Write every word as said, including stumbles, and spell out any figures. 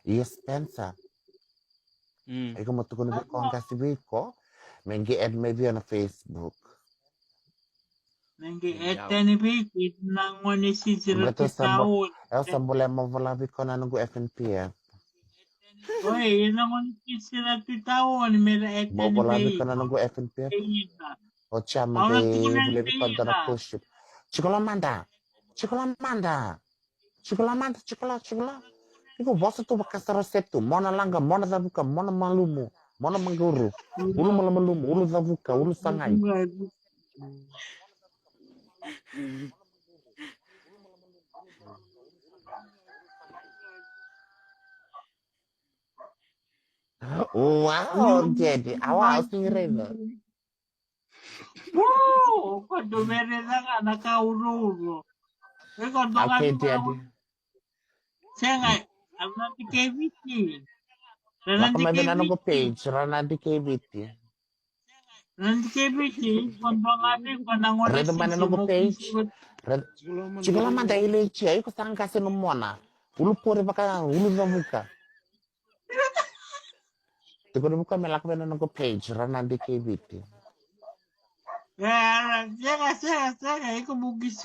Ia Spencer, Mm. iko mo tukuna vei ko qasi vei iko me qai add mai vei au na Facebook. Me qai add tani vei iko na gone sisira tu taoni. Au sa bole mo vola vei ko na noqu F N P F. Oi, na gone sisira tu taoni me ra add tani vei iko. Mo vola vei ko na noqu F N P F. O Chama qai vole vei ko na push. Tiko la mada. Tiko la mada. Tiko la mada, tiko la, tiko la. Iko vosa tu vakasarosea tu. Mona laqa, mona cavuka, mona malumu, mona maquru. Ulu malamalumu, ulu cavuka, ulu sagai. Wow, Daddy. Awa, au sigi raica. Ko dou me raica ga na ka urouro. Iko dou ga. Okay, Daddy. Sega, a Ranadi kei Viti. Lako mai vei na noqu page, Ranadi kei Viti. Ranadi kei Viti, ko dou ga vei ko na gone sisi. Raica mai na noqu page. Tiko la mada, Ilaitia, iko sa qase no mona. Ulu pori vaka ulu cavuka. Tiko ni vuka me lako vei na noqu page, Ranadi kei Viti. Sega, sega, sega, iko mo qisi.